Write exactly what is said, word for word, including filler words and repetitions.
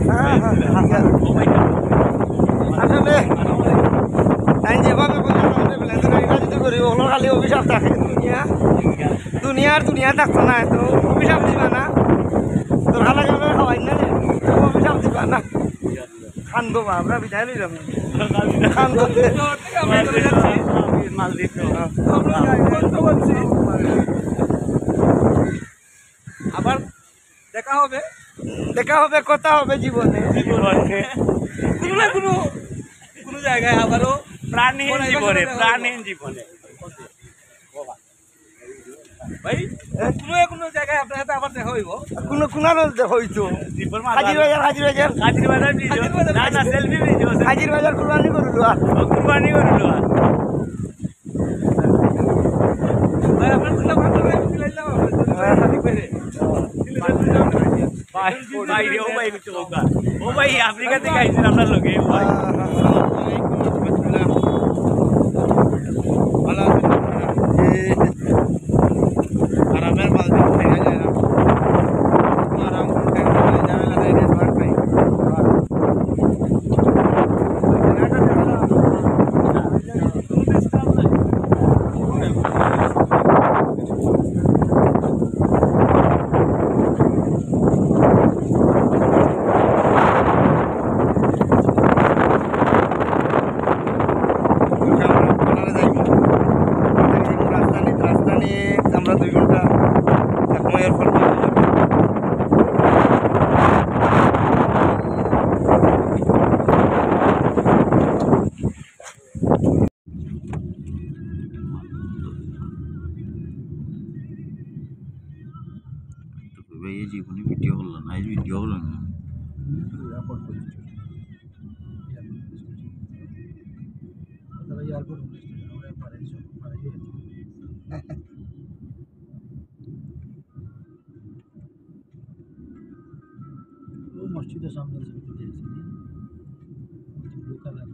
হ্যাঁ, হ্যাঁ, হ্যাঁ। আসলে, আমি যেভাবে বললাম, আমাদের plan তো এটা যদি করি, ওগুলো খালি অভিশাপ থাকে। দুনিয়া, দুনিয়ার দুনিয়া থাকতো না, তো অভিশাপ দিবা না। তোর খালা খাবার খাওয়াই না রে, তো অভিশাপ দিবা না। খান বাবা, আমরা বিদায় লইলাম। খান করতে। মালদ্বীপ। আমরা যাই, বলতে বলছি। আবার দেখা হবে। দেখা হবে, কথা হবে জীবনে। জীবনে। কোনো না কোনো, কোনো জায়গায় আবারও প্রাণহীন জীবনে, প্রাণহীন জীবনে। ভাই, কোনো না কোনো জায়গায় আপনার সাথে আবার দেখা হইব। কোনো, কোনার দেখা হইতো। হাজির বাজার, হাজির বাজার। হাজির বাজার bridge। হাজির বাজার না, না, bridge। Selfie bridge। হাজির বাজার কুরবানি করলো আর। ও, কুরবানি করলো আর। ভাই, আপনার সাথে ভালো লাগে, আমি মিলাইলাম আপনার সাথে। ভাই, ভাই রে, ও ভাই, কিছু হোক না। ও ভাই, আফ্রিকা থেকে আইছেন আপনার লগে, ও ভাই। ভালো আছেন? আরামের মাল দিতে দেখা যায় না। আরাম করে দেখা যায় না, network নাই। আমরা দুই ঘন্টা চাকমা airport। ভাই, এই জীবনে ভিডিও করলাম না, এই ভিডিও করলাম না। এয়ারপোর্ট পুলিশ স্টেশন, আমরা পারে সব, পারে। ও মসজিদের সামনে ছবি তুলতে এসেছি, ব্লু কালার।